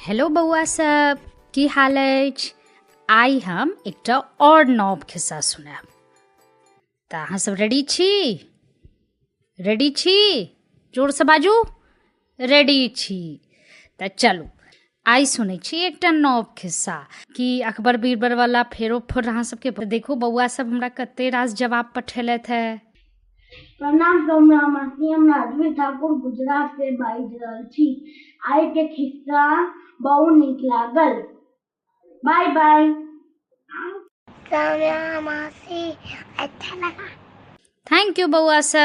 Hello बौआ सब, की हाल अछि? आइ हम एकटा आओर नव खिस्सा सुनायब, तऽ अहाँ सब रेडी छी? रेडी छी? जोरसँ बाजू, रेडी छी? तऽ चलू, आइ सुनै छी एकटा नव खिस्सा कि अकबर बीरबल वाला। फेरो फुर अहाँ सबके देखू, बौआ सब हमरा कते रास जवाब पठेलथि है। प्रणाम सौम्या मासी, हम राजवीर ठाकुर गुजरात से बाजि रहल छी। आइ के खिस्सा बहुत नीक लागल। Bye bye. Saumya मासी, अच्छा लगा। Thank you बौआ सब।